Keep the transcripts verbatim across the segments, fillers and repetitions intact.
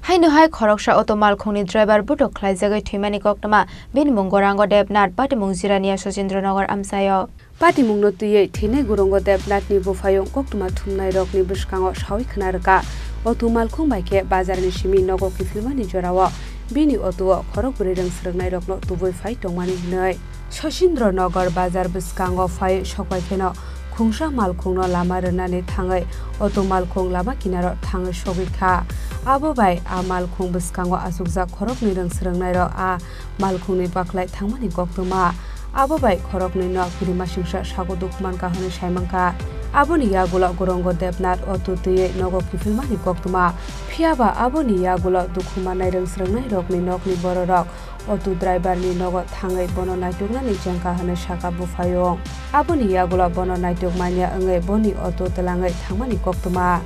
Haino hai khoroksa auto malkhungni driver butok khlaijagwi thwimani koktwma, bini mung Gorango Debnath, patimung Jirania Sachindra Nagar amchaio. Patimungno twiwi thwinai Gorango Debnathni buphaiyung koktwma thumnairokni bwskango sawi khna rwkha, auto malkhung bai khe bazarni simi nogo kiphilmani jorao bini auto-o khorok bwrwi rwng swrwngnairokno tubui phai tongmani hwnwi. Sachindra Nagar bazar bwskango phai sokpai kheno khungsa malkhungno lama rwnani thangwi auto malkhung lama kinaro thangwi sogwi kha. Abo bai a malkhung bwskango achukjak khoroknwi rwng swrwngnairok a malkhungni baklai thangmani koktwma. Abo bai khoroknwino kirimasingsa sago dukhu mankha hwnwi sai mankha. Aboni yagulo Gorango Debnath auto twiwi nogo kiphilmani koktwma. Phiyaba aboni yagulo dukhu mannai rwng swrwngnairokni nokni bororok auto driver ni nogo thangwi bono naituknani chengkha hwnwi sakha buphaiyung. Aboni yagulo bono naituk manya wngwi boni auto twlangwi thangmani koktwma.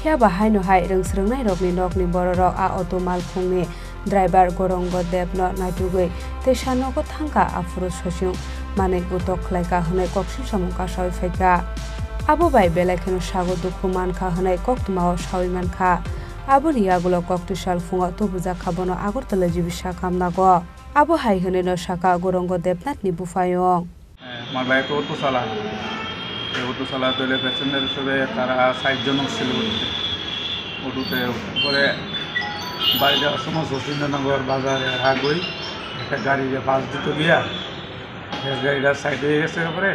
Phiyaba haino hai rwng swrwngnairokni nokni bororok a auto malkhungni driver Gorango Debno naitugwi teisa nogo thangkha, aphuru sosing manwi butok khlaikha hwnwi kok singsamung kasawi phaikha. Abo bai belai kheno sago dukhu mankha hwnwi koktwmao sawi mankha. Aboni yagulo koktwi sal phungo tubujak kha bono Agartala G B sakha amnago. Abo hai hwnwino sakha Gorango Debnathni buphaiyung. আমার ভাই তো অটো চালা, এই অটো চালাতে হলে প্যাসেঞ্জার হিসেবে তারা ষাট জন উঠছিল অটোতে। অটোতে পরে বাড়ি যাওয়ার সময় শচীন্দ্রনগর বাজারে আগই একটা গাড়িরে পাশ দিতে গিয়া, গাড়িটা সাইড হয়ে গেছে। পরে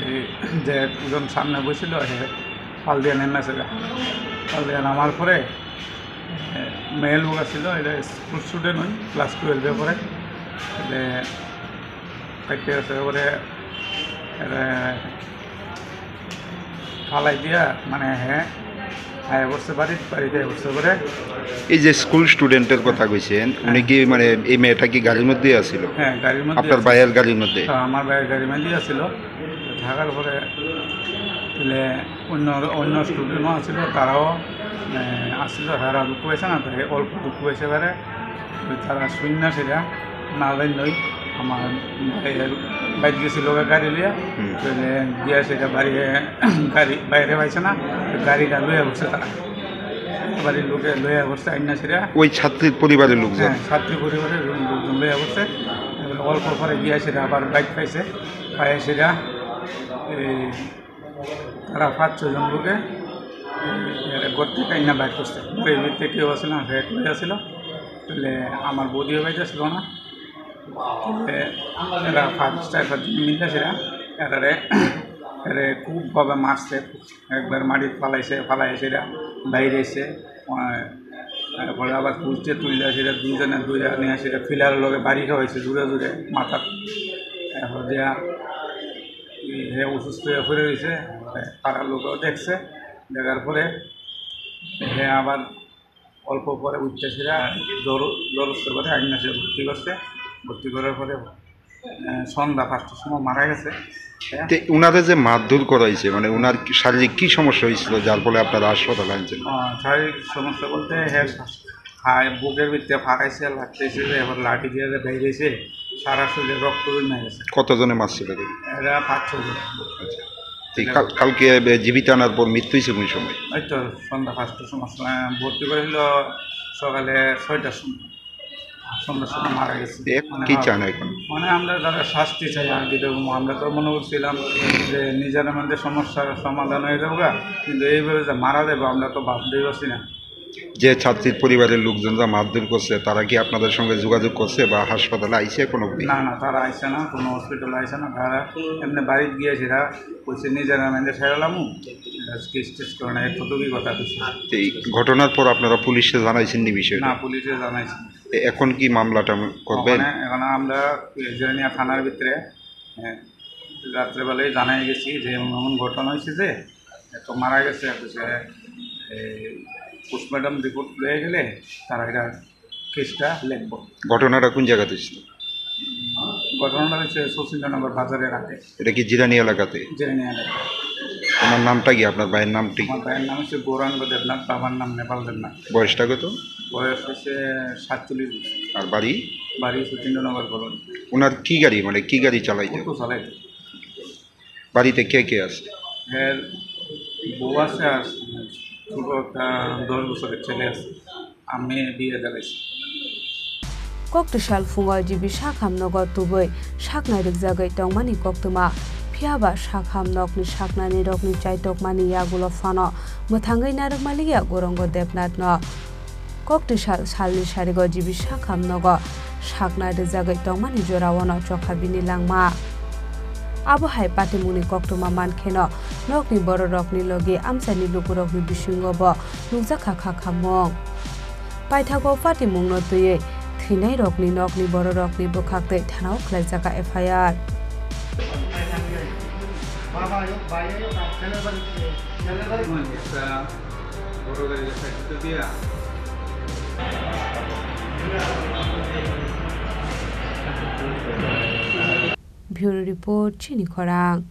এই যে একজন সামনে বসছিল, সে ফাল দিয়ে নেমে আছে। ফাল দিয়ে নামার পরে, এ, মেয়ে লোক আছিল, এটা স্কুল স্টুডেন্ট হয়, ক্লাস টুয়েলভে পড়ে। এতে কাটতে আছে, পরে, এ, ফালাই দিয়া, মানে, হে, আয় বসতে পারি, বাড়িতে বসতে পারে। এই যে স্কুল স্টুডেন্টের কথা কইছেন, উনি কি, মানে, এই মেয়েটা কি গাড়ির মধ্যে আছিল? হ্যাঁ, গাড়ির মধ্যে আপনার আছিল। ভাইয়ের গাড়ির মধ্যে? হ্যাঁ, আমার ভাইয়ের গাড়ির মধ্যে আছিল। থাকার পরে তাহলে অন্য, অন্য স্টুডেন্টও আছিল, তারাও, এ, আছিল, তারা দুঃখ পাইছে না, তাই অল্প দুঃখ পাইছে পারে। তারা শূন্য সেটা না জানলই, আমার ভাইয়ের বাইক গেছিল গাড়ি লইয়া, হুম। তাহলে গিয়া সেটা বাড়ি, গাড়ি বাইরে পাইছে না, গাড়িটা লইয়া বসে তারা। বাড়ির লোকে লইয়া বসছে, আইনা সেটা। ওই ছাত্রীর পরিবারের লোকজন? হ্যাঁ, ছাত্রী পরিবারের লোকজন লইয়া বসছে। এবার অল্প পরে গিয়া সেটা আবার বাইক পাইছে, পাইয়া সেটা এই তারা পাঁচ ছয় জন লোকে, এ, এরা ঘর থেকে আইনা বাইর করছে। ঘরের ভিতরে কেউ আছে না, সে একলাই আছিল। তাহলে আমার বৌদিও বাইরে ছিল না। তাহলে এরা পাঁচ, চার পাঁচ জন মিলে সেটা এরারে, এরে খুব ভাবে মারছে। একবার মাটিত ফালাইছে, ফালাইছে এরা বাইরে এসে, আহ, তারপরে আবার তুলছে, তুললে সেটা দুইজনে দুইজনে সেটা ফিলার লগে বাড়ি খাওয়াইছে জুড়ে জুড়ে মাথার। এরপর দিয়া হে অসুস্থ হয়ে পড়ে রয়েছে। পাড়ার লোকও দেখছে, দেখার পরে হে আবার অল্প পরে উঠতে সেরা জ্বর, জ্বর উঠতে পারে, আইন মাসে ভর্তি করছে। ভর্তি করার পরে, আহ, সন্ধ্যা পাঁচটার সময় মারা গেছে। তে উনারে যে মারধর করা হয়েছে, মানে, উনার কি শারীরিক কি সমস্যা হয়েছিল, যার ফলে আপনারা হাসপাতালে আনছেন? আহ, শারীরিক সমস্যা বলতে হে হায়, বুকের ভিতরে ফাটাইছে, লাগতেছে যে এবার লাঠি দিয়ে যে বেরিয়েছে, সারা শরীরে রক্ত জমে গেছে। কতজনে মারছিল তাকে? এরা পাঁচ ছয় জন। আচ্ছা। এই কাল-, কালকে বে-, জীবিত আনার পর মৃত্যু হয়েছে কোন সময়? এই তো সন্ধ্যা পাঁচটার সময়, আহ, ভর্তি করেছিল সকালে ছয়টার সময়, সন্ধ্যার সময় মারা গেছে। এ, মানে কি চান এখন? মানে আমরা যারা শাস্তি চাই আর কি, দেখুন, আমরা তো মনে করছিলাম যে নিজের মধ্যে সমস্যার সমাধান হয়ে যাবে, কিন্তু এইভাবে যে মারা যাবে আমরা তো ভাবতেই পারছি না। যে ছাত্রীর পরিবারের লোকজন যা মারধর করছে, তারা কি আপনাদের সঙ্গে যোগাযোগ করছে বা হাসপাতালে আইছে কোনো দিন? না, না, তারা আইছে না, কোনো হসপিটালে আইছে না। তারা এমনি বাড়িত গিয়ে সেটা কইছে, নিজের নামে যে ফেরালামু, কেস টেস করে না, এতটুকুই কথা কইছে। এই ঘটনার পর আপনারা পুলিশে জানাইছেন নি বিষয়টা? না, পুলিশে জানাইছে না। এ, এখন কি মামলাটা করবেন? ওখানে এখন আমরা জানি থানার ভিতরে, হ্যাঁ, রাত্রেবেলায় জানাই গেছি যে এমন এমন ঘটনা হয়েছে যে তো মারা গেছে, আর হচ্ছে, এই, পোস্টমর্টম রিপোর্ট পেয়ে গেলে তারা এটা কেসটা লিখবো। ঘটনাটা কোন জায়গাতে হয়েছিল? ঘটনাটা হচ্ছে শচীন্দ্রনগর বাজারের আগে। এটা কি জিরানি এলাকাতে? জিরানি এলাকা। ওনার নামটা কি? আপনার ভাইয়ের নাম ঠিক? আমার ভাইয়ের নাম হচ্ছে গৌরাঙ্গ দেবনাথ, বাবার নাম নেপাল দেবনাথ। বয়সটা কত? বয়স হচ্ছে সাতচল্লিশ বছর। আর বাড়ি? বাড়ি শচীন্দ্রনগর কলোনি। ওনার কি গাড়ি, মানে, কি গাড়ি চালাইতো? অটো চালাইতো। বাড়িতে কে কে আছে? এর বউ আছে আর ছোট একটা দশ বছরের ছেলে আছে। Amme biye dalai. Kok twsal phungo G B sakham nogo tubui saknai rwkjagwi tongmani koktwma. Phiyaba sakham nokni saknani rokni chaitokmani yagulo phano mwthangwi narwkmaliya Gorongo Debnath no. Kok twsal salni sarigo G B sakham nogo saknai rwjagwi tongmani jorao no chokha bini langma. Abo hai patimungni koktwma mankheno nokni bororokni logi amchaini lukurokni bisingo bo nukjakha kha khamung. Paithago patimungno twiwi thwinairokni nokni bororokni bwkhaktwi thanao khlaijakha F I R. Bureau Report, Chini Khorang.